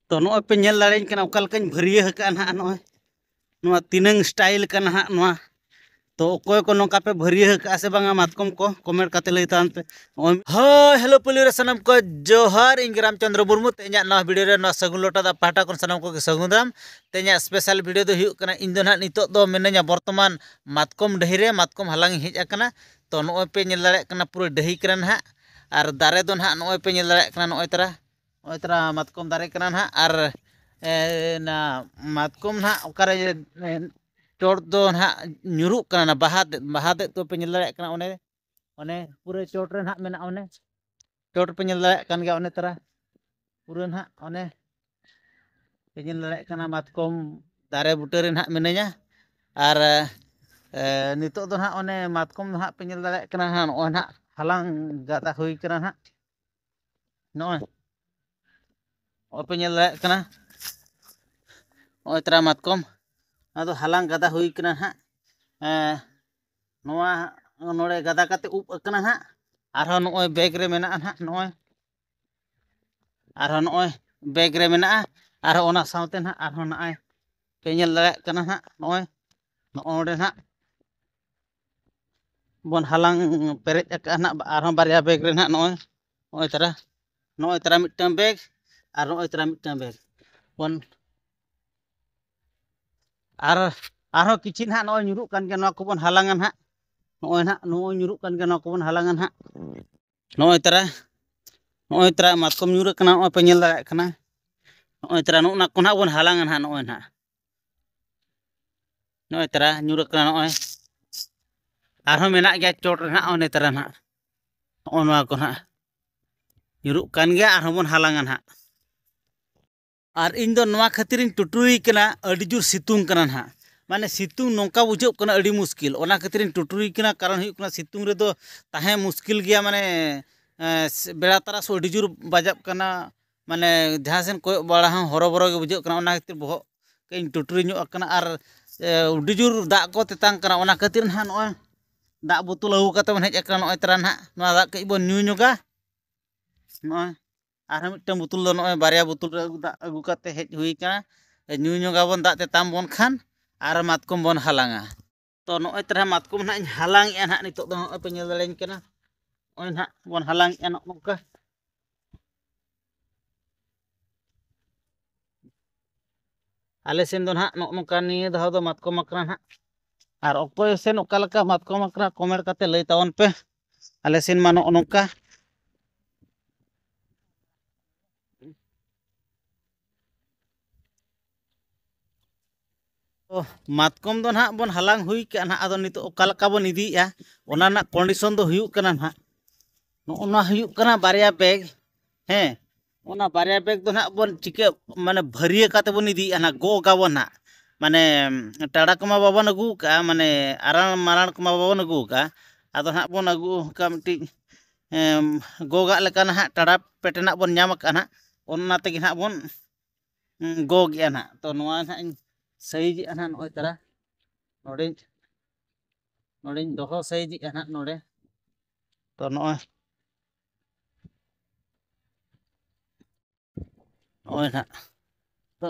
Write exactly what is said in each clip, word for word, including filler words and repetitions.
ᱛᱚ ᱱᱚᱜᱼᱚᱭ ᱯᱮ ᱧᱮᱞ ᱫᱟᱲᱮᱭᱟᱹᱧ ᱠᱟᱱᱟ ᱚᱠᱟ ᱞᱮᱠᱟᱧ ᱵᱷᱟᱹᱨᱭᱟᱹ ᱟᱠᱟᱫᱼᱟ ᱱᱟᱦᱟᱜ᱾ ᱱᱚᱜᱼᱚᱭ ᱱᱚᱣᱟ ᱛᱤᱱᱟᱹᱝ ᱥᱴᱟᱭᱤᱞ ᱠᱟᱱᱟ ᱦᱟᱸᱜ ᱱᱚᱣᱟ᱾ ᱛᱚ ᱚᱠᱚᱭ ᱠᱚ ᱱᱚᱝᱠᱟ ᱯᱮ ᱵᱷᱟᱹᱨᱭᱟᱹ ᱟᱠᱟᱫᱼᱟ ᱥᱮ ᱵᱟᱝᱟ ᱢᱟᱛᱠᱚᱢ ᱠᱚ, ᱠᱚᱢᱮᱱᱴ ᱠᱟᱛᱮ ᱞᱟᱹᱭ ᱛᱟᱵᱚᱱ ᱯᱮ᱾ ᱱᱚᱜᱼᱚᱭ, ᱦᱳᱭ, ᱦᱮᱞᱳ ᱯᱩᱭᱞᱩ ᱨᱮ ᱥᱟᱱᱟᱢ ᱠᱚ ᱡᱚᱦᱟᱨ᱾ ᱤᱧ ᱜᱮ ᱨᱟᱢᱪᱚᱸᱫᱽᱨᱚ ᱢᱩᱨᱢᱩ᱾ ᱛᱮᱦᱮᱧᱟᱜ ᱱᱚᱣᱟ ᱵᱷᱤᱰᱤᱭᱳ ᱨᱮ ᱱᱚᱣᱟ ᱥᱟᱹᱜᱩᱱ ᱞᱚᱴᱟ ᱫᱟᱜ ᱯᱟᱦᱴᱟ ᱠᱷᱚᱱ ᱥᱟᱱᱟᱢ ᱠᱚᱜᱮ ᱥᱟᱹᱜᱩᱱ ᱫᱟᱨᱟᱢ᱾ ᱛᱮᱦᱮᱧᱟᱜ ᱥᱯᱮᱥᱟᱞ ᱵᱷᱤᱰᱤᱭᱳ ᱫᱚ ᱦᱩᱭᱩᱜ ᱠᱟᱱᱟ, ᱤᱧ ᱫᱚ ᱱᱟᱦᱟᱜ ᱱᱤᱛᱚᱜ ᱫᱚ ᱢᱤᱱᱟᱹᱧᱟ ᱵᱚᱨᱛᱚᱢᱟᱱ ᱢᱟᱛᱠᱚᱢ ᱰᱟᱹᱦᱤ ᱨᱮ, ᱢᱟᱛᱠᱚᱢ ᱦᱟᱞᱟᱝ ᱤᱧ ᱦᱮᱡ ᱟᱠᱟᱱᱟ᱾ ᱛᱚ ᱱᱚᱜᱼᱚᱭ ᱯᱮ ᱧᱮᱞ ᱫᱟᱲᱮᱭᱟᱜ ᱠᱟᱱᱟ ᱯᱩᱨᱟᱹ ᱰᱟᱹᱦᱤ ᱠᱟᱱᱟ ᱱᱟᱦᱟᱜ᱾ ᱟᱨ ᱫᱟᱨᱮ ᱫᱚ ᱱᱟᱦᱟᱜ ᱱᱚᱜᱼᱚᱭ ᱯᱮ ᱧᱮᱞ ᱫᱟᱲᱮᱭᱟᱜ ᱠᱟᱱᱟ, ᱱᱚᱜᱼᱚᱭ ᱛᱟᱨᱟ, ᱱᱚᱜᱼᱚᱭ ᱛᱟᱨᱟ ᱢᱟᱛᱠᱚᱢ ᱫᱟᱨᱮ ᱠᱟᱱᱟ ᱱᱟᱦᱟᱜ᱾ ᱟᱨ ᱮ, ᱚᱱᱟ ᱢᱟᱛᱠᱚᱢ ᱱᱟᱦᱟᱜ ᱚᱠᱟᱨᱮ, ᱮ, ᱪᱚᱴ ᱫᱚ ᱱᱟᱦᱟᱜ ᱧᱩᱨᱩᱜ ᱠᱟᱱᱟ, ᱚᱱᱟ ᱵᱟᱦᱟ ᱛᱮᱫ, ᱵᱟᱦᱟ ᱛᱮᱫ ᱫᱚ ᱯᱮ ᱧᱮᱞ ᱫᱟᱲᱮᱭᱟᱜ ᱠᱟᱱᱟ᱾ ᱚᱱᱮ, ᱚᱱᱮ ᱯᱩᱨᱟᱹ ᱪᱚᱴ ᱨᱮ ᱱᱟᱦᱟᱜ ᱢᱮᱱᱟᱜᱼᱟ᱾ ᱚᱱᱮ ᱪᱚᱴ ᱯᱮ ᱧᱮᱞ ᱫᱟᱲᱮᱭᱟᱜ ᱠᱟᱱ ᱜᱮᱭᱟ, ᱚᱱᱮ ᱛᱟᱨᱟ ᱯᱩᱨᱟᱹ ᱱᱟᱦᱟᱜ ᱚᱱᱮ ᱯᱮ ᱧᱮᱞ ᱫᱟᱲᱮᱭᱟᱜ ᱠᱟᱱᱟ ᱢᱟᱛᱠᱚᱢ ᱫᱟᱨᱮ ᱵᱩᱴᱟᱹ ᱨᱮ ᱱᱟᱦᱟᱜ ᱢᱤᱱᱟᱹᱧᱟ᱾ ᱟᱨ ᱮ, ᱱᱤᱛᱚᱜ ᱫᱚ ᱱᱟᱦᱟᱜ ᱚᱱᱮ ᱢᱟᱛᱠᱚᱢ ᱫᱚ ᱱᱟᱦᱟᱜ ᱯᱮ ᱧᱮᱞ ᱫᱟᱲᱮᱭᱟᱜ ᱠᱟᱱᱟ ᱱᱟᱦᱟᱜ, ᱱᱚᱜᱼᱚᱭ ᱱᱟᱦᱟᱜ ᱦᱟᱞᱟᱝ ᱜᱟᱫᱟ ᱦᱩᱭ ᱠᱟᱱᱟ ᱱᱟᱦᱟᱜ᱾ ᱱᱚᱜᱼᱚᱭ, ᱱᱚᱜᱼᱚᱭ ᱯᱮ ᱧᱮᱞ ᱫᱟᱲᱮᱭᱟᱜ ᱠᱟᱱᱟ, ᱱᱚᱜᱼᱚᱭ ᱛᱟᱨᱟ ᱢᱟᱛᱠᱚᱢ, ᱟᱫᱚ ᱦᱟᱞᱟᱝ ᱜᱟᱫᱟ ᱦᱩᱭ ᱠᱟᱱᱟ ᱱᱟᱦᱟᱜ᱾ ᱮ, ᱱᱚᱣᱟ ᱱᱚᱰᱮ ᱜᱟᱫᱟ ᱠᱟᱛᱮ ᱩᱵ ᱟᱠᱟᱱᱟ ᱱᱟᱦᱟᱜ᱾ ᱟᱨᱦᱚᱸ ᱱᱚᱜᱼᱚᱭ ᱵᱮᱜᱽ ᱨᱮ ᱢᱮᱱᱟᱜᱼᱟ ᱱᱟᱦᱟᱜ, ᱱᱚᱜᱼᱚᱭ ᱟᱨᱦᱚᱸ ᱱᱚᱜᱼᱚᱭ ᱵᱮᱜᱽ ᱨᱮ ᱢᱮᱱᱟᱜᱼᱟ᱾ ᱟᱨᱦᱚᱸ ᱚᱱᱟ ᱥᱟᱶᱛᱮ ᱱᱟᱦᱟᱜ ᱟᱨᱦᱚᱸ ᱱᱚᱜᱼᱚᱭ ᱯᱮ ᱧᱮᱞ ᱫᱟᱲᱮᱭᱟᱜ ᱠᱟᱱᱟ ᱱᱟᱦᱟᱜ, ᱱᱚᱜᱼᱚᱭ, ᱱᱚᱜᱼᱚ ᱱᱚᱰᱮ ᱱᱟᱦᱟᱜ ᱵᱚᱱ ᱦᱟᱞᱟᱝ ᱯᱮᱨᱮᱡ ᱟᱠᱟᱫᱼᱟ ᱱᱟᱦᱟᱜ, ᱟᱨᱦᱚᱸ ᱵᱟᱨᱭᱟ ᱵᱮᱜᱽ ᱨᱮ ᱱᱟᱦᱟᱜ ᱱᱚᱜᱼᱚᱭ, ᱱᱚᱜᱼᱚᱭ ᱛᱟᱨᱟ, ᱱᱚᱜᱼᱚᱭ ᱛᱟᱨᱟ ᱢᱤᱫᱴᱟᱝ ᱵᱮᱜᱽ ᱟᱨ ᱱᱚᱜᱼᱚᱭ ᱛᱟᱨᱟ ᱢᱤᱫᱴᱟᱝ ᱵᱮᱜᱽ ᱵᱚᱱ, ᱟᱨ ᱟᱨᱦᱚᱸ ᱠᱤᱪᱷᱤ ᱱᱟᱦᱟᱜ ᱱᱚᱜᱼᱚᱭ ᱧᱩᱨᱩᱜ ᱠᱟᱱ ᱜᱮᱭᱟ, ᱱᱚᱣᱟ ᱠᱚᱵᱚᱱ ᱦᱟᱞᱟᱝᱟ ᱱᱟᱦᱟᱜ᱾ ᱱᱚᱜᱼᱚᱭ ᱱᱟᱦᱟᱜ ᱱᱚᱜᱼᱚᱭ ᱧᱩᱨᱩᱜ ᱠᱟᱱ ᱜᱮᱭᱟ, ᱱᱚᱣᱟ ᱠᱚᱵᱚᱱ ᱦᱟᱞᱟᱝᱟ ᱱᱟᱦᱟᱜ᱾ ᱱᱚᱜᱼᱚᱭ ᱛᱟᱨᱟ, ᱱᱚᱜᱼᱚᱭ ᱛᱟᱨᱟ ᱢᱟᱛᱠᱚᱢ ᱧᱩᱨ ᱟᱠᱟᱱᱟ, ᱱᱚᱜᱼᱚᱭ ᱯᱮ ᱧᱮᱞ ᱫᱟᱲᱮᱭᱟᱜ ᱠᱟᱱᱟ᱾ ᱱᱚᱜᱼᱚᱭ ᱛᱟᱨᱟ ᱱᱚᱜᱼᱚ ᱱᱟ ᱠᱚ ᱱᱟᱦᱟᱜ ᱵᱚᱱ ᱦᱟᱞᱟᱝᱟ ᱱᱟᱦᱟᱜ, ᱱᱚᱜᱼᱚᱭ ᱱᱟᱦᱟᱜ᱾ ᱱᱚᱜᱼᱚᱭ ᱛᱟᱨᱟ ᱧᱩᱨ ᱟᱠᱟᱱᱟ ᱱᱚᱜᱼᱚᱭ᱾ ᱟᱨᱦᱚᱸ ᱢᱮᱱᱟᱜ ᱜᱮᱭᱟ ᱪᱚᱴ ᱨᱮ ᱱᱟᱦᱟᱜ, ᱚᱱᱮ ᱛᱟᱨᱟ ᱱᱟᱦᱟᱜ᱾ ᱱᱚᱜᱼᱚ ᱱᱚᱣᱟ ᱠᱚ ᱱᱟᱦᱟᱜ ᱧᱩᱨᱩᱜ ᱠᱟᱱ ᱜᱮᱭᱟ, ᱟᱨᱦᱚᱸ ᱵᱚᱱ ᱦᱟᱞᱟᱝᱟ ᱱᱟᱦᱟᱜ᱾ ᱟᱨ ᱤᱧ ᱫᱚ ᱱᱚᱣᱟ ᱠᱷᱟᱹᱛᱤᱨᱤᱧ ᱴᱩᱴᱩᱨᱤ ᱠᱟᱱᱟ, ᱟᱹᱰᱤ ᱡᱳᱨ ᱥᱤᱛᱩᱝ ᱠᱟᱱᱟ ᱱᱟᱦᱟᱜ᱾ ᱢᱟᱱᱮ ᱥᱤᱛᱩᱝ ᱱᱚᱝᱠᱟ ᱵᱩᱡᱷᱟᱹᱜ ᱠᱟᱱᱟ, ᱟᱹᱰᱤ ᱢᱩᱥᱠᱤᱞ᱾ ᱚᱱᱟ ᱠᱷᱟᱹᱛᱤᱨᱤᱧ ᱴᱩᱴᱩᱨᱤ ᱠᱟᱱᱟ, ᱠᱟᱨᱚᱱ ᱦᱩᱭᱩᱜ ᱠᱟᱱᱟ ᱥᱤᱛᱩᱝ ᱨᱮᱫᱚ ᱛᱟᱦᱮᱸ ᱢᱩᱥᱠᱤᱞ ᱜᱮᱭᱟ᱾ ᱢᱟᱱᱮ ᱮᱸ, ᱵᱮᱲᱟ ᱛᱟᱨᱟᱥ ᱦᱚᱸ ᱟᱹᱰᱤ ᱡᱳᱨ ᱵᱟᱡᱟᱜ ᱠᱟᱱᱟ, ᱢᱟᱱᱮ ᱡᱟᱦᱟᱸ ᱥᱮᱱ ᱠᱚᱭᱚᱜ ᱵᱟᱲᱟ ᱦᱚᱸ ᱦᱚᱨᱚᱵᱚᱨᱚ ᱜᱮ ᱵᱩᱡᱷᱟᱹᱜ ᱠᱟᱱᱟ᱾ ᱚᱱᱟ ᱠᱷᱟᱹᱛᱤᱨ ᱵᱚᱦᱚᱜ ᱠᱟᱹᱡ ᱤᱧ ᱴᱩᱴᱩᱨᱤ ᱧᱚᱜ ᱟᱠᱟᱱᱟ᱾ ᱟᱨ ᱮ, ᱟᱹᱰᱤ ᱡᱳᱨ ᱫᱟᱜ ᱠᱚ ᱛᱮᱛᱟᱝ ᱠᱟᱱᱟ, ᱚᱱᱟ ᱠᱷᱟᱹᱛᱤᱨ ᱱᱟᱦᱟᱜ ᱱᱚᱜᱼᱚᱭ ᱫᱟᱜ ᱵᱳᱛᱚᱞ ᱟᱹᱜᱩ ᱠᱟᱛᱮ ᱵᱚᱱ ᱦᱮᱡ ᱟᱠᱟᱱᱟ᱾ ᱱᱚᱜᱼᱚᱭ ᱛᱟᱨᱟ ᱱᱟᱦᱟᱜ ᱱᱚᱣᱟ ᱫᱟᱜ ᱠᱟᱹᱡ ᱵᱚᱱ ᱧᱩ ᱧᱚᱜᱟ᱾ ᱱᱚᱜᱼᱚᱭ ᱟᱨᱦᱚᱸ ᱢᱤᱫᱴᱟᱝ ᱵᱩᱛᱩᱞ ᱫᱚ ᱱᱚᱜᱼᱚᱭ ᱵᱟᱨᱭᱟ ᱵᱩᱛᱩᱞ ᱨᱮ ᱫᱟᱜ ᱟᱹᱜᱩ ᱠᱟᱛᱮ ᱦᱮᱡ ᱦᱩᱭ ᱠᱟᱱᱟ᱾ ᱧᱩ ᱧᱚᱜᱟᱵᱚᱱ ᱫᱟᱜ ᱛᱮᱛᱟᱝ ᱵᱚᱱ ᱠᱷᱟᱱ, ᱟᱨ ᱢᱟᱛᱠᱚᱢ ᱵᱚᱱ ᱦᱟᱞᱟᱝᱟ᱾ ᱛᱚ ᱱᱚᱜᱼᱚᱭ ᱛᱟᱨᱟ ᱢᱟᱛᱠᱚᱢ ᱱᱟᱦᱟᱜ ᱤᱧ ᱦᱟᱞᱟᱝᱮᱜᱼᱟ ᱱᱟᱦᱟᱜ, ᱱᱤᱛᱚᱜ ᱫᱚ ᱱᱚᱜᱼᱚᱭ ᱯᱮ ᱧᱮᱞ ᱫᱟᱲᱮᱭᱟᱹᱧ ᱠᱟᱱᱟ᱾ ᱱᱚᱜᱼᱚᱭ ᱱᱟᱦᱟᱜ ᱵᱚᱱ ᱦᱟᱞᱟᱝᱮᱜᱼᱟ ᱱᱚᱜᱼᱚ ᱱᱚᱝᱠᱟ᱾ ᱟᱞᱮ ᱥᱮᱱ ᱫᱚ ᱱᱟᱦᱟᱜ ᱱᱚᱜᱼᱚ ᱱᱚᱝᱠᱟ ᱱᱤᱭᱟᱹ ᱫᱷᱟᱣ ᱫᱚ ᱢᱟᱛᱠᱚᱢ ᱟᱠᱷᱲᱟ ᱱᱟᱦᱟᱜ᱾ ᱟᱨ ᱚᱠᱚᱭ ᱥᱮᱱ ᱚᱠᱟ ᱞᱮᱠᱟ ᱢᱟᱛᱠᱚᱢ ᱟᱠᱷᱲᱟ, comment ᱠᱟᱛᱮ ᱞᱟᱹᱭ ᱛᱟᱵᱚᱱ ᱯᱮ᱾ ᱟᱞᱮ ᱥᱮᱱ ᱢᱟ ᱱᱚᱜᱼᱚ ᱱᱚᱝᱠᱟ᱾ ᱛᱚ, ᱢᱟᱛᱠᱚᱢ ᱫᱚ ᱱᱟᱦᱟᱜ ᱵᱚᱱ ᱦᱟᱞᱟᱝ ᱦᱩᱭ ᱠᱟᱜᱼᱟ ᱱᱟᱦᱟᱜ, ᱟᱫᱚ ᱱᱤᱛᱚᱜ ᱚᱠᱟ ᱞᱮᱠᱟ ᱵᱚᱱ ᱤᱫᱤᱭᱮᱜᱼᱟ, ᱚᱱᱟ ᱨᱮᱱᱟᱜ condition ᱫᱚ ᱦᱩᱭᱩᱜ ᱠᱟᱱᱟ ᱱᱟᱦᱟᱜ, ᱱᱚᱜᱼᱚ ᱱᱚᱣᱟ ᱦᱩᱭᱩᱜ ᱠᱟᱱᱟ ᱵᱟᱨᱭᱟ bag, ᱦᱮᱸ, ᱚᱱᱟ ᱵᱟᱨᱭᱟ bag ᱫᱚ ᱱᱟᱦᱟᱜ ᱵᱚᱱ ᱪᱤᱠᱟᱹ, ᱢᱟᱱᱮ ᱵᱷᱟᱹᱨᱭᱟᱹ ᱠᱟᱛᱮ ᱵᱚᱱ ᱤᱫᱤᱭᱮᱜᱼᱟ ᱱᱟᱦᱟᱜ, ᱜᱚᱜ ᱟᱵᱚᱱ ᱱᱟᱦᱟᱜ, ᱢᱟᱱᱮ ᱴᱟᱲᱟ ᱠᱚᱢᱟ ᱵᱟᱵᱚᱱ ᱟᱹᱜᱩ ᱠᱟᱜᱼᱟ, ᱢᱟᱱᱮ ᱟᱨᱟᱲ ᱢᱟᱨᱟᱲ ᱠᱚᱢᱟ ᱵᱟᱵᱚᱱ ᱟᱹᱜᱩ ᱠᱟᱜᱼᱟ, ᱟᱫᱚ ᱱᱟᱦᱟᱜ ᱵᱚᱱ ᱟᱹᱜᱩ ᱠᱟᱜᱼᱟ ᱢᱤᱫᱴᱤᱡ, ᱮᱢ, ᱜᱚᱜᱟᱜ ᱞᱮᱠᱟ ᱱᱟᱦᱟᱜ ᱴᱟᱲᱟ ᱯᱮᱴᱮᱱᱟᱜ ᱵᱚᱱ ᱧᱟᱢ ᱟᱠᱟᱜᱼᱟ ᱱᱟᱦᱟᱜ, ᱚᱱᱟ ᱛᱮᱜᱮ ᱱᱟᱦᱟᱜ ᱵᱚᱱ ᱩᱸ, ᱜᱚᱜᱮᱜᱼᱟ ᱱᱟᱦᱟᱜ᱾ ᱛᱚ ᱱᱚᱣᱟ ᱱᱟᱦᱟᱜ ᱤᱧ sizeᱮᱜᱼᱟ ᱱᱟᱦᱟᱜ, ᱱᱚᱜᱼᱚᱭ ᱛᱟᱨᱟ ᱱᱚᱰᱮᱧ, ᱱᱚᱰᱮᱧ ᱫᱚᱦᱚ sizeᱮᱜᱼᱟ ᱱᱟᱦᱟᱜ ᱱᱚᱰᱮ᱾ ᱛᱚ ᱱᱚᱜᱼᱚᱭ, ᱱᱚᱜᱼᱚᱭ ᱱᱟᱦᱟᱜ, ᱛᱚ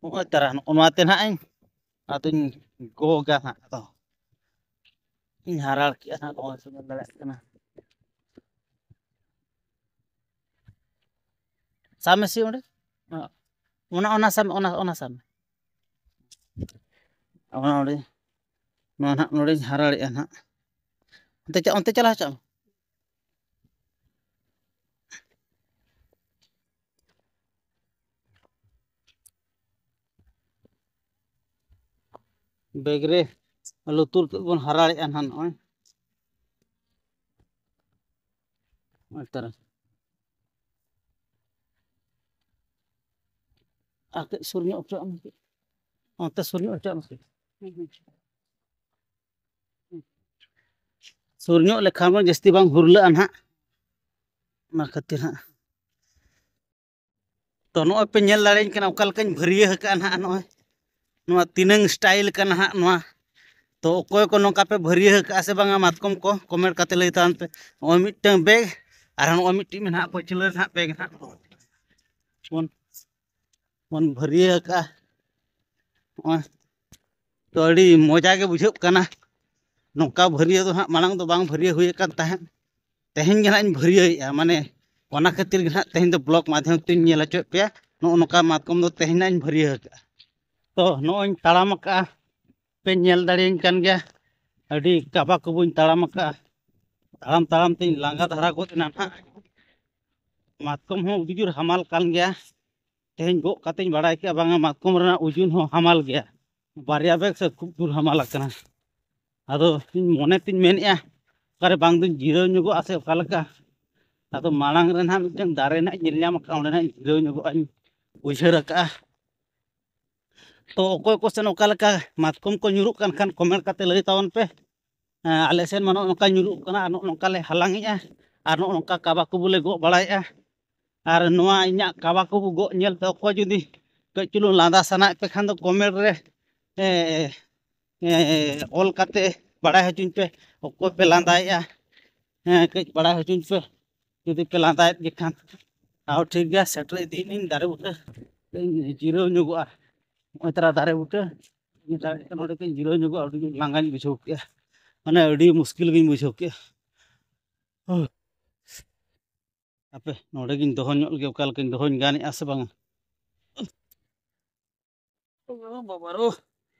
ᱱᱚᱜᱼᱚᱭ ᱛᱟᱨᱟ ᱱᱚᱜᱼᱚ ᱱᱚᱣᱟ ᱛᱮ ᱱᱟᱦᱟᱜ ᱤᱧ, ᱟᱫᱚᱧ ᱜᱚᱜᱟ ᱱᱟᱦᱟᱜ᱾ ᱟᱫᱚ ᱤᱧ ᱦᱟᱨᱟᱲ ᱠᱮᱜᱼᱟ ᱱᱟᱦᱟᱜ, ᱱᱚᱜᱼᱚᱭ ᱥᱮ ᱧᱮᱞ ᱫᱟᱲᱮᱭᱟᱜ ᱠᱟᱱᱟ᱾ ᱥᱟᱵ ᱢᱮᱥᱮ ᱚᱸᱰᱮ᱾ ᱚᱱᱟ, ᱚᱱᱟ ᱥᱟᱵ ᱢᱮ, ᱚᱱᱟ, ᱚᱱᱟ ᱥᱟᱵ ᱢᱮ᱾ ᱚᱱᱟ ᱚᱸᱰᱮ, ᱱᱚᱣᱟ ᱱᱟᱦᱟᱜ ᱱᱚᱰᱮᱧ ᱦᱟᱨᱟᱲᱮᱜᱼᱟ ᱱᱟᱦᱟᱜ᱾ ᱚᱱᱛᱮ ᱪᱟ-, ᱚᱱᱛᱮ ᱪᱟᱞᱟᱣ ᱦᱚᱪᱚᱣᱟᱜ ᱢᱮ᱾ Bag ᱨᱮ ᱞᱩᱛᱩᱨ ᱛᱮᱫ ᱵᱚᱱ ᱦᱟᱨᱟᱲᱮᱜᱼᱟ ᱱᱟᱦᱟᱜ ᱱᱚᱜᱼᱚᱭ᱾ ᱱᱚᱜᱼᱚᱭ ᱛᱟᱨᱟ᱾ ᱟᱨ ᱠᱟᱹᱡ ᱥᱩᱨ ᱧᱚᱜ ᱦᱚᱪᱚᱣᱟᱜ ᱢᱮ᱾ ᱚᱱᱛᱮ ᱥᱩᱨ ᱧᱚᱜ ᱦᱚᱪᱚᱣᱟᱜ ᱢᱮ᱾ ᱥᱩᱨ ᱧᱚᱜ ᱞᱮᱠᱷᱟᱱ ᱵᱚᱱ ᱡᱟᱹᱥᱛᱤ ᱵᱟᱝ ᱦᱩᱨᱞᱟᱹᱜᱼᱟ ᱱᱟᱦᱟᱜ, ᱚᱱᱟ ᱠᱷᱟᱹᱛᱤᱨ ᱦᱟᱸᱜ᱾ ᱛᱚ ᱱᱚᱜᱼᱚᱭ ᱯᱮ ᱧᱮᱞ ᱫᱟᱲᱮᱭᱟᱹᱧ ᱠᱟᱱᱟ ᱚᱠᱟ ᱞᱮᱠᱟᱧ ᱵᱷᱟᱹᱨᱭᱟᱹ ᱟᱠᱟᱜᱼᱟ ᱱᱟᱦᱟᱜ᱾ ᱱᱚᱜᱼᱚᱭ ᱱᱚᱣᱟ ᱛᱤᱱᱟᱹᱝ style ᱠᱟᱱᱟ ᱦᱟᱸᱜ ᱱᱚᱣᱟ᱾ ᱛᱚ ᱚᱠᱚᱭ ᱠᱚ ᱱᱚᱝᱠᱟ ᱯᱮ ᱵᱷᱟᱹᱨᱭᱟᱹ ᱟᱠᱟᱜᱼᱟ ᱥᱮ ᱵᱟᱝᱟ ᱢᱟᱛᱠᱚᱢ ᱠᱚ, comment ᱠᱟᱛᱮ ᱞᱟᱹᱭ ᱛᱟᱵᱚᱱ ᱯᱮ᱾ ᱱᱚᱜᱼᱚᱭ ᱢᱤᱫᱴᱟᱝ bag, ᱟᱨ ᱱᱚᱜᱼᱚᱭ ᱢᱤᱫᱴᱤᱡ ᱢᱮᱱᱟᱜᱼᱟ ᱯᱟᱹᱪᱷᱞᱟᱹ ᱨᱮ ᱱᱟᱦᱟᱜ ᱵᱮᱜᱽ ᱱᱟᱦᱟᱜ ᱵᱚᱱ, ᱵᱚᱱ ᱵᱷᱟᱹᱨᱭᱟᱹ ᱟᱠᱟᱫᱼᱟ᱾ ᱱᱚᱜᱼᱚᱭ ᱛᱚ ᱟᱹᱰᱤ ᱢᱚᱡᱟ ᱜᱮ ᱵᱩᱡᱷᱟᱹᱜ ᱠᱟᱱᱟ᱾ ᱱᱚᱝᱠᱟ ᱵᱷᱟᱹᱨᱭᱟᱹ ᱫᱚ ᱦᱟᱸᱜ ᱢᱟᱲᱟᱝ ᱫᱚ ᱵᱟᱝ ᱵᱷᱟᱹᱨᱭᱟᱹ ᱦᱩᱭ ᱟᱠᱟᱱ ᱛᱟᱦᱮᱸᱫ᱾ ᱛᱮᱦᱮᱧ ᱜᱮ ᱦᱟᱸᱜ ᱤᱧ ᱵᱷᱟᱹᱨᱭᱟᱹᱭᱮᱫᱼᱟ, ᱢᱟᱱᱮ ᱚᱱᱟ ᱠᱷᱟᱹᱛᱤᱨ ᱜᱮ ᱦᱟᱸᱜ ᱛᱮᱦᱮᱧ ᱫᱚ ᱵᱞᱚᱜ ᱢᱟᱫᱽᱫᱷᱚᱢ ᱛᱮᱧ ᱧᱮᱞ ᱦᱚᱪᱚᱭᱮᱫ ᱯᱮᱭᱟ᱾ ᱱᱚᱜᱼᱚ ᱱᱚᱝᱠᱟ ᱢᱟᱛᱠᱚᱢ ᱫᱚ ᱛᱮᱦᱮᱧ ᱦᱟᱸᱜ ᱤᱧ ᱵᱷᱟᱹᱨᱭᱟᱹ ᱟᱠᱟᱫᱼᱟ᱾ ᱛᱚ ᱱᱚᱜᱼᱚᱭ ᱤᱧ ᱛᱟᱲᱟᱢ ᱟᱠᱟᱫᱼᱟ, ᱯᱮ ᱧᱮᱞ ᱫᱟᱲᱮᱭᱟᱹᱧ ᱠᱟᱱ ᱜᱮᱭᱟ, ᱟᱹᱰᱤ ᱠᱟᱵᱟ ᱠᱟᱹᱵᱩᱧ ᱛᱟᱲᱟᱢ ᱟᱠᱟᱫᱼᱟ᱾ ᱛᱟᱲᱟᱢ ᱛᱟᱲᱟᱢ ᱛᱤᱧ ᱞᱟᱸᱜᱟ ᱫᱷᱟᱨᱟ ᱜᱚᱫ ᱮᱱᱟ ᱱᱟᱦᱟᱜ᱾ ᱢᱟᱛᱠᱚᱢ ᱦᱚᱸ ᱟᱹᱰᱤ ᱡᱳᱨ ᱦᱟᱢᱟᱞ ᱠᱟᱱ ᱜᱮᱭᱟ᱾ ᱛᱮᱦᱮᱧ ᱜᱚᱜ ᱠᱟᱛᱮᱧ ᱵᱟᱲᱟᱭ ᱠᱮᱫᱼᱟ, ᱵᱟᱝᱟ ᱢᱟᱛᱠᱚᱢ ᱨᱮᱱᱟᱜ ᱳᱡᱚᱱ ᱦᱚᱸ ᱦᱟᱢᱟᱞ ᱜᱮᱭᱟ, ᱵᱟᱨᱭᱟ ᱵᱮᱜᱽ ᱥᱮ ᱠᱷᱩᱵ ᱡᱳᱨ ᱦᱟᱢᱟᱞ ᱟᱠᱟᱱᱟ᱾ ᱟᱫᱚ ᱤᱧ ᱢᱚᱱᱮ ᱛᱤᱧ ᱢᱮᱱᱮᱫᱼᱟ, ᱚᱠᱟᱨᱮ ᱵᱟᱝ ᱫᱩᱧ ᱡᱤᱨᱟᱹᱣ ᱧᱚᱜᱚᱜᱼᱟ ᱥᱮ ᱚᱠᱟ ᱞᱮᱠᱟ᱾ ᱟᱫᱚ ᱢᱟᱲᱟᱝ ᱨᱮ ᱱᱟᱦᱟᱜ ᱢᱤᱫᱴᱟᱝ ᱫᱟᱨᱮ ᱱᱟᱦᱟᱜ ᱤᱧ ᱧᱮᱞ ᱧᱟᱢ ᱟᱠᱟᱫᱼᱟ, ᱚᱸᱰᱮ ᱱᱟᱦᱟᱜ ᱤᱧ ᱡᱤᱨᱟᱹᱣ ᱧᱚᱜᱚᱜᱼᱟ ᱤᱧ ᱩᱭᱦᱟᱹᱨ ᱟᱠᱟᱫᱼᱟ᱾ ᱛᱚ ᱚᱠᱚᱭ ᱠᱚᱥᱮᱱ ᱚᱠᱟ ᱞᱮᱠᱟ ᱢᱟᱛᱠᱚᱢ ᱠᱚ ᱧᱩᱨᱩᱜ ᱠᱟᱱ ᱠᱷᱟᱱ ᱠᱚᱢᱮᱱᱴ ᱠᱟᱛᱮ ᱞᱟᱹᱭ ᱛᱟᱵᱚᱱ ᱯᱮ᱾ ᱦᱮᱸ, ᱟᱞᱮ ᱥᱮᱱ ᱢᱟ ᱱᱚᱜᱼᱚ ᱱᱚᱝᱠᱟ ᱧᱩᱨᱩᱜ ᱠᱟᱱᱟ ᱟᱨ ᱱᱚᱜᱼᱚ ᱱᱚᱝᱠᱟ ᱞᱮ ᱦᱟᱞᱟᱝᱮᱜᱼᱟ ᱟᱨ ᱱᱚᱜᱼᱚ ᱱᱚᱝᱠᱟ ᱠᱟᱵᱟ ᱠᱚᱵᱚ ᱞᱮ ᱜᱚᱜ ᱵᱟᱲᱟᱭᱮᱜᱼᱟ᱾ ᱟᱨ ᱱᱚᱣᱟ ᱤᱧᱟᱹᱜ ᱠᱟᱵᱟ ᱠᱚᱵᱚ ᱜᱚᱜ ᱧᱮᱞ ᱛᱮ ᱚᱠᱚᱭ ᱡᱩᱫᱤ ᱠᱟᱹᱡ ᱪᱩᱞᱩᱝ ᱞᱟᱸᱫᱟ ᱥᱟᱱᱟᱭᱮᱫ ᱯᱮ ᱠᱷᱟᱱ ᱫᱚ ᱠᱚᱢᱮᱱᱴ ᱨᱮ, ᱮ, ᱮ, ᱚᱞ ᱠᱟᱛᱮ ᱵᱟᱲᱟᱭ ᱦᱚᱪᱚᱧ ᱯᱮ, ᱚᱠᱚᱭ ᱯᱮ ᱞᱟᱸᱫᱟᱭᱮᱜᱼᱟ᱾ ᱦᱮᱸ, ᱠᱟᱹᱡ ᱵᱟᱲᱟᱭ ᱦᱚᱪᱚᱧ ᱯᱮ ᱡᱩᱫᱤ ᱯᱮ ᱞᱟᱸᱫᱟᱭᱮᱫ ᱜᱮ ᱠᱷᱟᱱ᱾ ᱟᱨ ᱴᱷᱤᱠ ᱜᱮᱭᱟ, ᱥᱮᱴᱮᱨ ᱤᱫᱤᱭᱮᱱᱟᱹᱧ ᱫᱟᱨᱮ ᱵᱩᱴᱟᱹ᱾ ᱤᱧ ᱡᱤᱨᱟᱹᱣ ᱧᱚᱜᱚᱜᱼᱟ ᱱᱚᱜᱼᱚᱭ ᱛᱟᱨᱟ ᱫᱟᱨᱮ ᱵᱩᱴᱟᱹ᱾ ᱤᱧ ᱫᱟᱨᱮ ᱱᱚᱰᱮ ᱠᱟᱹᱡ ᱡᱤᱨᱟᱹᱣ ᱧᱚᱜᱚᱜᱼᱟ, ᱟᱹᱰᱤ ᱞᱟᱸᱜᱟᱧ ᱵᱩᱡᱷᱟᱹᱣ ᱠᱮᱜᱼᱟ, ᱢᱟᱱᱮ ᱟᱹᱰᱤ ᱢᱩᱥᱠᱤᱞ ᱜᱤᱧ ᱵᱩᱡᱷᱟᱹᱣ ᱠᱮᱜᱼᱟ᱾ ᱦᱟᱯᱮ ᱱᱚᱰᱮ ᱜᱤᱧ ᱫᱚᱦᱚ ᱧᱚᱜ ᱞᱮᱜᱮ, ᱚᱠᱟ ᱞᱮᱠᱟᱧ ᱫᱚᱦᱚᱧ ᱜᱟᱱᱮᱜᱼᱟ ᱥᱮ ᱵᱟᱝᱟ᱾ ᱳ ᱵᱟᱵᱟ ᱨᱳ,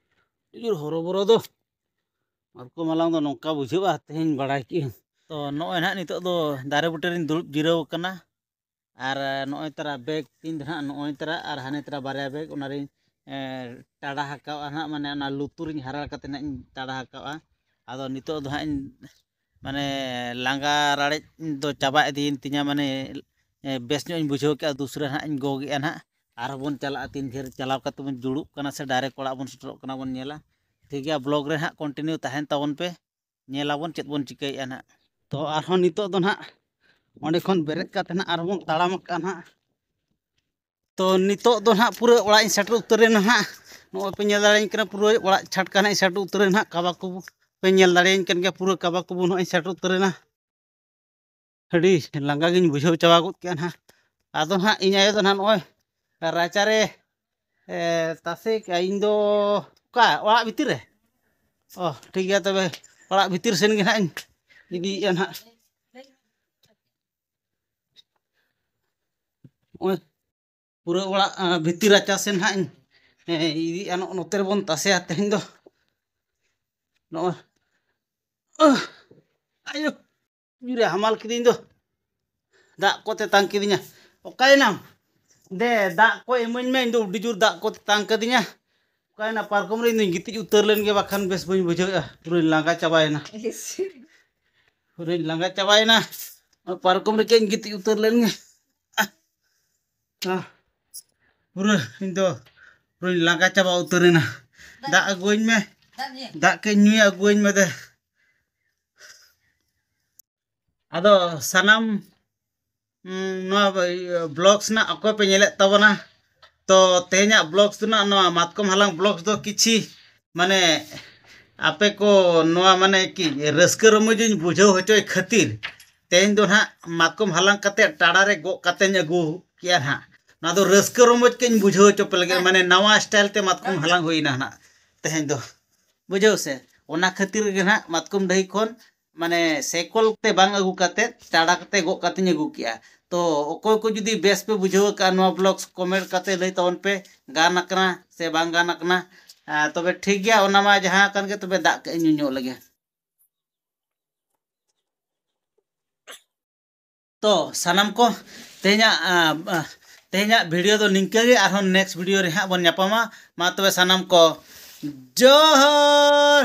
ᱟᱹᱰᱤ ᱡᱳᱨ ᱦᱚᱨᱚᱵᱚᱨᱚ ᱫᱚ᱾ ᱢᱟᱛᱠᱚᱢ ᱦᱟᱞᱟᱝ ᱫᱚ ᱱᱚᱝᱠᱟ ᱵᱩᱡᱷᱟᱹᱜᱼᱟ, ᱛᱮᱦᱮᱧ ᱵᱟᱲᱟᱭ ᱠᱮᱜᱼᱟᱹᱧ᱾ ᱛᱚ ᱱᱚᱜᱼᱚᱭ ᱱᱟᱦᱟᱜ ᱱᱤᱛᱚᱜ ᱫᱚ ᱫᱟᱨᱮ ᱵᱩᱴᱟᱹ ᱨᱤᱧ ᱫᱩᱲᱩᱵ ᱡᱤᱨᱟᱹᱣ ᱟᱠᱟᱱᱟ᱾ ᱟᱨ ᱱᱚᱜᱼᱚᱭ ᱛᱟᱨᱟ ᱵᱮᱜᱽ ᱛᱤᱧ ᱫᱚ ᱱᱟᱦᱟᱜ ᱱᱚᱜᱼᱚᱭ ᱛᱟᱨᱟ, ᱟᱨ ᱦᱟᱱᱮ ᱛᱟᱨᱟ ᱵᱟᱨᱭᱟ ᱵᱮᱜᱽ, ᱚᱱᱟ ᱨᱤᱧ, ᱮ, ᱴᱟᱲᱟ ᱦᱟᱠᱟᱣᱟ ᱱᱟᱦᱟᱜ, ᱢᱟᱱᱮ ᱚᱱᱟ ᱞᱩᱛᱩᱨᱤᱧ ᱦᱟᱨᱟ ᱠᱟᱛᱮ ᱱᱟᱦᱟᱜ ᱤᱧ ᱴᱟᱲᱟ ᱦᱟᱠᱟᱣᱟ᱾ ᱟᱫᱚ ᱱᱤᱛᱚᱜ ᱫᱚ ᱦᱟᱸᱜ ᱤᱧ, ᱢᱟᱱᱮ ᱞᱟᱸᱜᱟ ᱨᱟᱲᱮᱡ ᱫᱚ ᱪᱟᱵᱟ ᱤᱫᱤᱭᱮᱱ ᱛᱤᱧᱟ, ᱢᱟᱱᱮ, ᱮ, ᱵᱮᱥ ᱧᱚᱜ ᱤᱧ ᱵᱩᱡᱷᱟᱹᱣ ᱠᱮᱜᱼᱟ᱾ ᱫᱩᱥᱨᱟ ᱦᱟᱸᱜ ᱤᱧ ᱜᱚᱜᱮᱜᱼᱟ ᱱᱟᱦᱟᱜ, ᱟᱨᱦᱚᱸ ᱵᱚᱱ ᱪᱟᱞᱟᱜᱼᱟ᱾ ᱛᱤᱱ ᱵᱷᱳᱨ ᱪᱟᱞᱟᱣ ᱠᱟᱛᱮ ᱵᱚᱱ ᱡᱩᱲᱩᱜ ᱠᱟᱱᱟ ᱥᱮ ᱰᱟᱭᱨᱮᱠᱴ ᱚᱲᱟᱜ ᱵᱚᱱ ᱥᱮᱴᱮᱨᱚᱜ ᱠᱟᱱᱟ ᱵᱚᱱ ᱧᱮᱞᱟ᱾ ᱴᱷᱤᱠ ᱜᱮᱭᱟ, ᱵᱞᱚᱜ ᱨᱮ ᱦᱟᱸᱜ ᱠᱚᱱᱴᱤᱱᱤᱭᱩ ᱛᱟᱦᱮᱱ ᱛᱟᱵᱚᱱ ᱯᱮ, ᱧᱮᱞᱟᱵᱚᱱ ᱪᱮᱫ ᱵᱚᱱ ᱪᱤᱠᱟᱹᱭᱮᱜᱼᱟ ᱱᱟᱦᱟᱜ᱾ ᱛᱚ ᱟᱨᱦᱚᱸ ᱱᱤᱛᱚᱜ ᱫᱚ ᱱᱟᱦᱟᱜ ᱚᱸᱰᱮ ᱠᱷᱚᱱ ᱵᱮᱨᱮᱫ ᱠᱟᱛᱮ ᱱᱟᱦᱟᱜ ᱟᱨᱦᱚᱸ ᱵᱚᱱ ᱛᱟᱲᱟᱢ ᱠᱟᱜᱼᱟ ᱱᱟᱦᱟᱜ᱾ ᱛᱚ ᱱᱤᱛᱚᱜ ᱫᱚ ᱱᱟᱦᱟᱜ ᱯᱩᱨᱟᱹ ᱚᱲᱟᱜ ᱤᱧ ᱥᱮᱴᱮᱨ ᱩᱛᱟᱹᱨᱮᱱᱟ ᱱᱟᱦᱟᱜ᱾ ᱱᱚᱜᱼᱚᱭ ᱯᱮ ᱧᱮᱞ ᱫᱟᱲᱮᱭᱟᱹᱧ ᱠᱟᱱᱟ, ᱯᱩᱨᱟᱹ ᱚᱲᱟᱜ ᱪᱷᱟᱴᱠᱟ ᱱᱟᱦᱟᱜ ᱤᱧ ᱥᱮᱴᱮᱨ ᱩᱛᱟᱹᱨᱮᱱᱟ ᱱᱟᱦᱟᱜ᱾ ᱠᱟᱵᱟ ᱠᱚᱵᱚ ᱯᱮ ᱧᱮᱞ ᱫᱟᱲᱮᱭᱟᱹᱧ ᱠᱟᱱ ᱜᱮᱭᱟ, ᱯᱩᱨᱟᱹ ᱠᱟᱵᱟ ᱠᱚᱵᱚ ᱱᱚᱜᱼᱚᱭ ᱤᱧ ᱥᱮᱴᱮᱨ ᱩᱛᱟᱹᱨᱮᱱᱟ᱾ ᱟᱹᱰᱤ ᱞᱟᱸᱜᱟ ᱜᱤᱧ ᱵᱩᱡᱷᱟᱹᱣ ᱪᱟᱵᱟ ᱜᱚᱫ ᱠᱮᱜᱼᱟ ᱱᱟᱦᱟᱜ᱾ ᱟᱫᱚ ᱱᱟᱦᱟᱜ ᱤᱧ ᱟᱭᱳ ᱫᱚ ᱱᱟᱦᱟᱜ ᱱᱚᱜᱼᱚᱭ ᱨᱟᱪᱟᱨᱮ, ᱮ, ᱛᱟᱥᱮ ᱠᱮᱜᱼᱟ᱾ ᱤᱧ ᱫᱚ ᱚᱠᱟ ᱚᱲᱟᱜ ᱵᱷᱤᱛᱤᱨ ᱨᱮ? ᱚ, ᱴᱷᱤᱠ ᱜᱮᱭᱟ, ᱛᱚᱵᱮ ᱚᱲᱟᱜ ᱵᱷᱤᱛᱤᱨ ᱥᱮᱱ ᱜᱮ ᱱᱟᱦᱟᱜ ᱤᱧ ᱤᱫᱤᱭᱮᱫᱼᱟ ᱱᱟᱦᱟᱜ᱾ ᱱᱚᱜᱼᱚᱭ ᱯᱩᱨᱟᱹ ᱚᱲᱟᱜ, ᱟ, ᱵᱷᱤᱛᱤᱨ ᱨᱟᱪᱟ ᱥᱮᱱ ᱱᱟᱦᱟᱜ ᱤᱧ, ᱮ, ᱤᱫᱤᱭᱮᱫᱼᱟ᱾ ᱱᱚᱜᱼᱚ ᱱᱚᱛᱮ ᱨᱮᱵᱚᱱ ᱛᱟᱥᱮᱭᱟ ᱛᱮᱦᱮᱧ ᱫᱚ᱾ ᱱᱚᱜᱼᱚᱭ, ᱟᱦ, ᱟᱭᱳ, ᱡᱩᱨᱮ ᱦᱟᱢᱟᱞ ᱠᱤᱫᱤᱧ ᱫᱚ᱾ ᱫᱟᱜ ᱠᱚ ᱛᱮᱛᱟᱝ ᱠᱤᱫᱤᱧᱟ᱾ ᱚᱠᱟᱭᱮᱱᱟᱢ? ᱫᱮ, ᱫᱟᱜ ᱠᱚ ᱤᱢᱟᱹᱧ ᱢᱮ, ᱤᱧ ᱫᱚ ᱟᱹᱰᱤ ᱡᱳᱨ ᱫᱟᱜ ᱠᱚ ᱛᱮᱛᱟᱝ ᱠᱟᱫᱤᱧᱟ᱾ ᱚᱠᱟᱭᱮᱱᱟ ᱯᱟᱨᱠᱚᱢ ᱨᱮ? ᱤᱧ ᱫᱚᱧ ᱜᱤᱛᱤᱡ ᱩᱛᱟᱹᱨ ᱞᱮᱱ ᱜᱮ, ᱵᱟᱠᱷᱟᱱ ᱵᱮᱥ ᱵᱟᱹᱧ ᱵᱩᱡᱷᱟᱹᱣᱮᱫᱼᱟ᱾ ᱯᱩᱨᱟᱹᱧ ᱞᱟᱸᱜᱟ ᱪᱟᱵᱟᱭᱮᱱᱟ᱾ ᱯᱩᱨᱟᱹᱧ ᱞᱟᱸᱜᱟ ᱪᱟᱵᱟᱭᱮᱱᱟ᱾ ᱯᱟᱨᱠᱚᱢ ᱨᱮ ᱠᱟᱹᱡ ᱤᱧ ᱜᱤᱛᱤᱡ ᱩᱛᱟᱹᱨ ᱞᱮᱱ ᱜᱮ᱾ ᱟᱦ, ᱯᱩᱨᱟᱹ ᱤᱧ ᱫᱚ ᱯᱩᱨᱟᱹᱧ ᱞᱟᱸᱜᱟ ᱪᱟᱵᱟ ᱩᱛᱟᱹᱨᱮᱱᱟ᱾ ᱫᱟᱜ ᱟᱹᱜᱩᱣᱟᱹᱧ ᱢᱮ, ᱫᱟᱜ ᱠᱟᱹᱡ ᱧᱩᱭᱟ, ᱟᱹᱜᱩᱣᱟᱹᱧ ᱢᱮ ᱫᱮ᱾ ᱟᱫᱚ ᱥᱟᱱᱟᱢ, ᱩᱸ, ᱱᱚᱣᱟ, ᱤᱭᱟᱹ, vlogs ᱨᱮᱱᱟᱜ ᱚᱠᱚᱭ ᱯᱮ ᱧᱮᱞᱮᱫ ᱛᱟᱵᱚᱱᱟ, ᱛᱚ ᱛᱮᱦᱮᱧᱟᱜ vlogs ᱨᱮᱱᱟᱜ ᱱᱚᱣᱟ ᱢᱟᱛᱠᱚᱢ ᱦᱟᱞᱟᱝ vlogs ᱫᱚ ᱠᱤᱪᱷᱤ, ᱢᱟᱱᱮ, ᱟᱯᱮ ᱠᱚ ᱱᱚᱣᱟ, ᱢᱟᱱᱮ ᱠᱤ, ᱨᱟᱹᱥᱠᱟᱹ ᱨᱚᱢᱚᱡᱽ ᱤᱧ ᱵᱩᱡᱷᱟᱹᱣ ᱦᱚᱪᱚᱭ ᱠᱷᱟᱹᱛᱤᱨ ᱛᱮᱦᱮᱧ ᱫᱚ ᱱᱟᱦᱟᱜ ᱢᱟᱛᱠᱚᱢ ᱦᱟᱞᱟᱝ ᱠᱟᱛᱮ ᱴᱟᱲᱟ ᱨᱮ ᱜᱚᱜ ᱠᱟᱛᱮᱧ ᱟᱹᱜᱩ ᱠᱮᱜᱼᱟ ᱱᱟᱦᱟᱜ᱾ ᱱᱚᱣᱟ ᱫᱚ ᱨᱟᱹᱥᱠᱟᱹ ᱨᱚᱢᱚᱡᱽ ᱠᱟᱹᱡ ᱤᱧ ᱵᱩᱡᱷᱟᱹᱣ ᱦᱚᱪᱚ ᱯᱮ ᱞᱟᱹᱜᱤᱫ, ᱢᱟᱱᱮ ᱱᱟᱣᱟ style ᱛᱮ ᱢᱟᱛᱠᱚᱢ ᱦᱟᱞᱟᱝ ᱦᱩᱭᱱᱟ ᱱᱟᱦᱟᱜ ᱛᱮᱦᱮᱧ ᱫᱚ, ᱵᱩᱡᱷᱟᱹᱣ ᱥᱮ? ᱚᱱᱟ ᱠᱷᱟᱹᱛᱤᱨ ᱜᱮ ᱱᱟᱦᱟᱜ ᱢᱟᱛᱠᱚᱢ ᱰᱟᱹᱦᱤ ᱠᱷᱚᱱ, ᱢᱟᱱᱮ ᱥᱮᱠᱚᱞ ᱛᱮ ᱵᱟᱝ ᱟᱹᱜᱩ ᱠᱟᱛᱮ, ᱴᱟᱲᱟ ᱠᱟᱛᱮ ᱜᱚᱜ ᱠᱟᱛᱮᱧ ᱟᱹᱜᱩ ᱠᱮᱜᱼᱟ᱾ ᱛᱚ ᱚᱠᱚᱭ ᱠᱚ ᱡᱩᱫᱤ ᱵᱮᱥ ᱯᱮ ᱵᱩᱡᱷᱟᱹᱣ ᱟᱠᱟᱫᱼᱟ, ᱱᱚᱣᱟ vlogs comment ᱠᱟᱛᱮ ᱞᱟᱹᱭ ᱛᱟᱵᱚᱱ ᱯᱮ, ᱜᱟᱱ ᱟᱠᱟᱱᱟ ᱥᱮ ᱵᱟᱝ ᱜᱟᱱ ᱟᱠᱟᱱᱟ᱾ ᱟᱨ ᱛᱚᱵᱮ ᱴᱷᱤᱠ ᱜᱮᱭᱟ, ᱚᱱᱟ ᱢᱟ ᱡᱟᱦᱟᱸ ᱟᱠᱟᱱ ᱜᱮ, ᱛᱚᱵᱮ ᱫᱟᱜ ᱠᱟᱹᱡ ᱤᱧ ᱧᱩ ᱧᱚᱜ ᱞᱮᱜᱮ᱾ ᱛᱚ ᱥᱟᱱᱟᱢ ᱠᱚ, ᱛᱮᱦᱮᱧᱟᱜ, ᱟ, ᱟ, ᱛᱮᱦᱮᱧᱟᱜ video ᱫᱚ ᱱᱤᱝᱠᱟᱹ ᱜᱮ, ᱟᱨᱦᱚᱸ next video ᱨᱮ ᱦᱟᱸᱜ ᱵᱚᱱ ᱧᱟᱯᱟᱢᱟ᱾ ᱢᱟ ᱛᱚᱵᱮ ᱥᱟᱱᱟᱢ ᱠᱚ ᱡᱚᱦᱟᱨ᱾